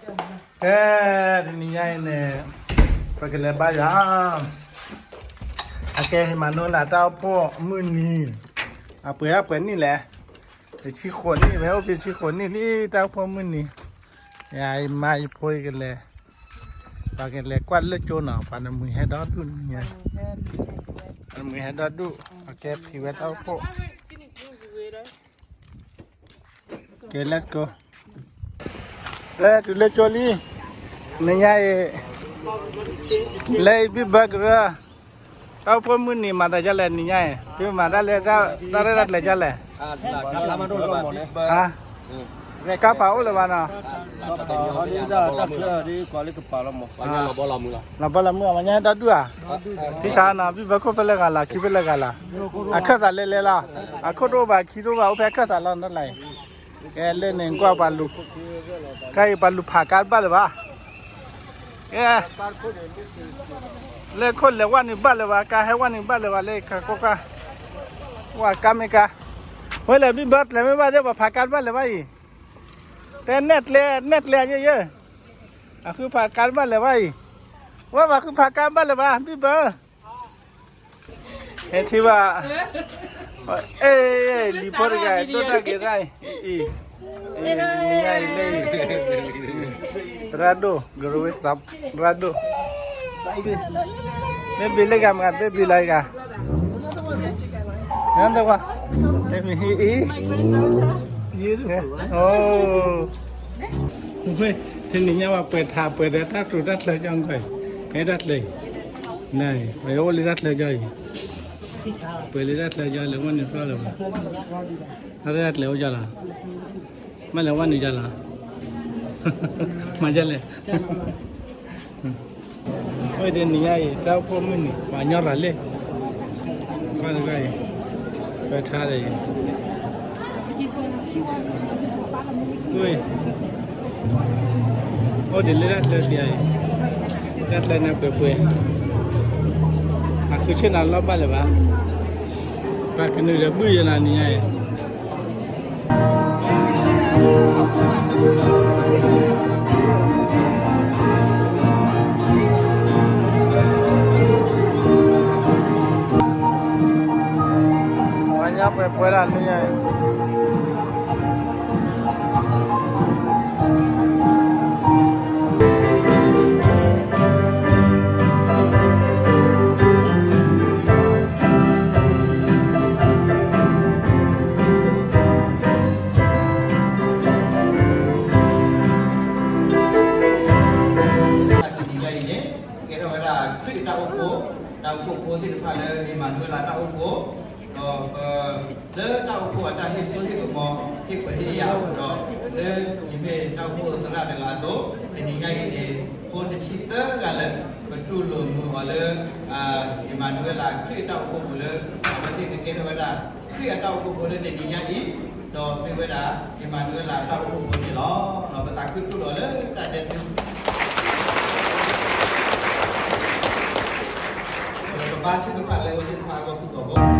ကဲ, တနံၤညါအံၤန့ၣ် ပကလဲၤဘါယွၤ, အကဲ ဟ့ၣ်မၤနူၤလၢတၢ်အိၣ်ဖှိၣ်မုၢ်နံၤ, အပှဲၤအပှဲၤနံၣ်လဲၣ်, တဆံဃိးနံၣ်, ဝဲအိၣ်ဖဲဆံဃိးနံၣ်လံ တၢ်အိၣ်ဖှိၣ်မုၢ်နံၤ, ယၤအံၤမါယဖိကလဲၤ, ပှၤကလဲၤကွၢ်လၢကၠိနီၤ, ပှၤနမုၢ်ဟဲဒီဒူၣ်နံၤညါ, ပှၤနမုၢ်ဟဲဒီဒူၣ်, အကဲဖံးဝဲတၢ်အိၣ်ဖှိၣ် ကဲ let's go. လဲၤတုၤလၢကၠိလံ, နံၤညါအံၤ, လၢအံၤဘံၣ်ဘၢကရၢ, တၢ်အိၣ်ဖှိၣ်မုၢ်နံၤမၤသးဒ်လဲၣ်နံၤညါအံၤ, သုမၤတၢ်လဲၤ, တၢ်ရဲၣ်တၢ်ကျဲၤဒ်လဲၣ်, ကါဖးအိၣ်လၢၤဘၣ်နီၤ, လီၤဘီလီၤမုၢ်, ပှၤညါဒီဒူၣ်ဧါ, ထံဆးနီၤ, ဘံၣ်ဘၢခိၣ်ဖဲလဲၣ်ဂၤလီၤ, ခံဖဲလဲၣ်ဂၤလီၤ, အခၢၣ်သးလဲၤလဲၤလီၤ, အခိၣ်တအိၣ်ဘၣ် ခံတအိၣ်ဘၣ် အိၣ်ဖဲအခၢၣ်သးလီၤ နတၢ်လၢအံၤ ကဲလၢန့ၣ်ကွၢ်ပှၤလူၤ, ကါအံၤပှၤလူၤဖးကါတဘၣ်လၢၤဘၣ်, ကဲ, လၢခိၣ်လဲၤဝဲန့ၣ်ဘၣ်လၢၤဘၣ်, ကါဟဲဝဲန့ၣ်ဘၣ်လၢၤဘၣ်, လၢခါကိးခါ, ဝဲကါမ့ၢ်ကါ, ဝဲလဲၤဘံၣ်ဘၢကျဲၤမ့ၢ်ဘၣ်ဒီး ပှၤဖးကါတဘၣ်လၢၤဘၣ်အံၤ, တဲနဲၣ်ကျဲ, နဲၣ်ကျဲယဲယဲ, အဃုဖးကါတဘၣ်လၢၤဘၣ်အံၤ, ဝဲပှၤဃုဖးကါတဘၣ်လၢၤဘၣ် ဘံၣ်ဘၢ ဟဲထံၣ်ဘၣ်, အဲ လံၤဖိတဂၤ ဒိၣ်တၢ်က့ၤတၢ်အံၤ, အံၤ, အံၤ, နံၤညါအံၤလၢအံၤ, သရၣ်ဒိၣ်, ကရဝ့သး, သရၣ်ဒိၣ်, baby လၢဂၤမး baby လၢဂၤ, နတဝါ, baby ဟံၣ်အံၤ, အိ, တနံၤညါဝဲပှဲၤထးပှဲၤဒီးတၢ်ထူးတၢ်ချၢကၠီၣ်ကွံာ်, ဟဲတၢ်ချၢအံၤ, နၤအံၤ ပှဲၤအိၣ်လၢတၢ်ချၢကၠီၣ်အံၤ, ပှဲၤလၢတၢ်ချၢကၠီၣ်လၢဝဲန့ၣ်ဖျီလၢၤဘၣ်, တၢ်ရဲၣ်တၢ်ကျဲၤအိၣ်ကၠီၣ်လီၤ, မ့ၢ်လၢဝဲန့ၣ်ကၠီၣ်လီၤ, မၤကၠီၣ်လဲၣ် အဝဲတနံၤညါအံၤ တၢ်အိၣ်ဖှိၣ်မုၢ်နံၤ ပှၤညီရၤလံ, ကွၢ်တဂၤအံၤ, ပထါဒီးအံၤ, အိၣ်ဒ်လၢတၢ်ချၢဒံးအံၤ, တၢ်ချၢန့ၣ်ပှဲၤပှဲၤ, အဃုဆ့ၣ်နီၤလီၤဘၣ်လၢၤဘၣ်, ပှၤကနုာ်ဒီးဘုၣ်ယဲနၤနံၤညါအံၤ ပှၤညီပှဲၤပှဲၤလၢနံၤညါ, တနံၤညါအံၤန့ၣ် ကဲထီၣ်ဝဲဒၣ်ခရံာ်အတၢ်အိၣ်ဖှိၣ်, တၢ်အိၣ်ဖှိၣ်ဖိသ့ၣ်တဖၣ်လၢ အ့မၤနူၤအ့လးတၢ်အိၣ်ဖှိၣ်, ဒီးပ လၢတၢ်အိၣ်ဖှိၣ်အတၢ်ဟ့ၣ်စိဟ့ၣ်ကမီၤ ဟ့ၣ်ခွဲးဟ့ၣ်ယာ်အဃိဒီး လၢယမ့ၢ်တၢ်အိၣ်ဖှိၣ်သရၣ်တဂၤအသိး, တနံၤညါအံၤန့ၣ် ဖိတဆံသၢဂၤလၢ ပတူၢ်လိာ်မုာ်အီၤလၢ အ့မၤနူၤအ့လးခရံာ်အတၢ်အိၣ်ဖှိၣ်ဖိလၢ အဝဲသ့ၣ်ကကဲထီၣ်ဝဲဒၣ် ခရံာ်အတၢ်အိၣ်ဖှိၣ်ဖိလၢတနံၤညါအံၤ, ဒီးမ့ၢ်ဝဲဒၣ် အ့မၤနူၤအ့လးတၢ်အိၣ်ဖှိၣ်ဖိန့ၣ်လီၤ. ဒီးပသးခုထူၣ်လီၤလၢတၢ်တဲဆူ ပကဘါထုကဖၣ်လၢအဝဲသ့ၣ်တဖၣ်အဂီၢ်ဖုၣ်ကိာ်ဖိ ကအိၣ်မူ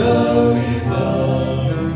ဖိတဆံဃိးနံၣ်န့ၣ် တၢ်အိၣ်ဖှိၣ်အကဲထီၣ်သးခီၣ်ထံးမဲာ်ဖဲလါထီၣ်တသီ လါအ့ဖြ့ၣ် ခံကထိနွံနံၣ်, ဒီးတုၤဝဲဒၣ်လၢဆၢကတီၢ်ခဲအံၤ တုၤသီတသီတနံၤညါအံၤ လၢလါအ့ဖြ့ၣ် ခံကထိခံဆံယဲၢ်နံၣ်, မ့ၢ်တဆံဃိးနံၣ်အတၢ်လဲၤခီဖျိန့ၣ်လီၤ. ဒီးပအဲၣ်ဒိးဟ့ၣ်က့ၤတၢ်လၤတၢ်ကပီၤ ဒိၣ်ကတၢၢ် ဟ့ၣ်က့ၤတၢ်လၤတၢ်ကပီၤဆူကစၢ်ယွၤအအိၣ်လီၤ. ကစၢ်ယွၤမၤတၢ်ဒိၣ်လၢပဂီၢ်အဃိန့ၣ်ဒီး ပဟဲ ပအိၣ်ဘၣ်ဖဲဖဲအံၤ, ပဟဲတုၤဘၣ်လၢဖဲဖဲအံၤ မ့ၢ်ယွၤအဘျုးယွၤတၢ်ဆိၣ်ဂ့ၤခဲလၢာ်ခဲဆ့လီၤ. ဒီးဒ်န့ၣ်အသိး ပဟ့ၣ်က့ၤစ့ၢ်ကီးတၢ်လၤတၢ်ကပီၤလၢထံကီၢ်ပဒိၣ်လၢပအိၣ် ထံကီၢ်လၢပအိၣ်ဝဲဒၣ်ဖဲဖဲအံၤ ပဟဲတုၤဘၣ်ဖဲဖဲအံၤ ဒီးမ့ၢ်တၢ်ဘျုးတၢ်ဖှိၣ်ဖးဒိၣ်, မ့တမ့ၢ်ဘၣ်လၢ ပဟဲဝဲဒၣ်ထံကီၢ်ဖဲဘၣ်ဒီးပဒိးကလီၤပသးဒ်န့ၣ် ထံကီၢ်ဖိတဂၤတသ့ဘၣ်ဒီး အါတက့ၢ်ပမ့ၢ်ဒၣ်ဘၣ်ကီဘၣ်ခဲသ့ၣ်တဖၣ်, ဒီးပဟဲဝဲဒ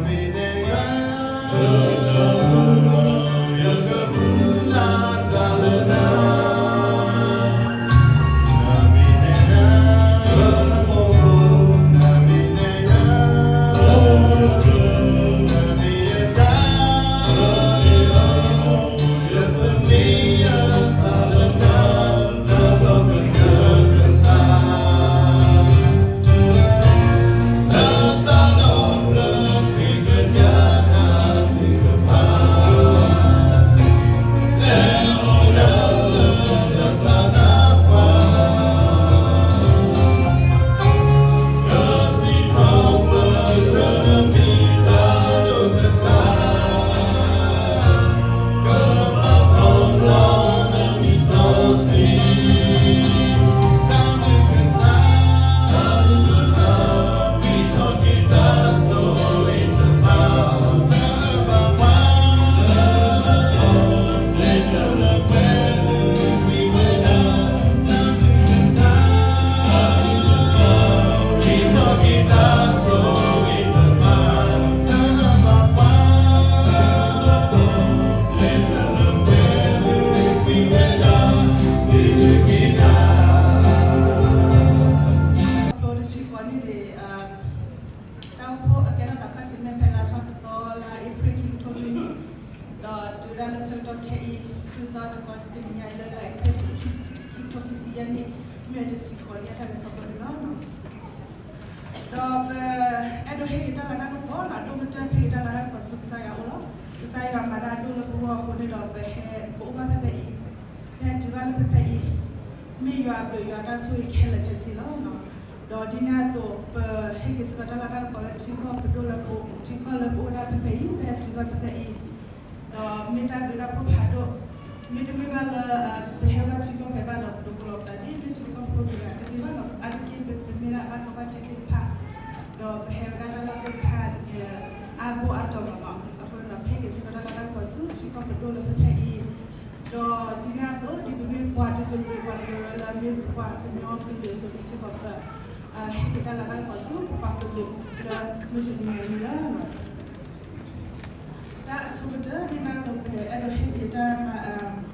ၣ်တၢ်လီၢ်သ့ၣ်တဖၣ် အါဘိအါတီၤမးမး အဃိဒီး ပဟ့ၣ်က့ၤစ့ၢ်ကီးတၢ်လၤတၢ်ကပီၤဆူထံကီၢ်ပဒိၣ်လၢဖဲဖဲအံၤ, ဒီးဒ်န့ၣ်အသိး ဒ်ပမ့ၢ်ပှၤတကလုာ် ပှၤတကလုာ်လၢမ့ၢ်ပပှၤကညီကလုာ်အသိးန့ၣ်စ့ၢ်ကီး ပ ဟ့ၣ်က့ၤတၢ်လၤတၢ်ကပီၤဆူ ပပှၤကလုာ်လၢမုၢ်တနံၤညါအံၤလီၤ. တၢ်အဆိကတၢၢ် ဒ်န့ၣ်အသိး ပအဲၣ်ဒိးဟ့ၣ်က့ၤတၢ်မၤ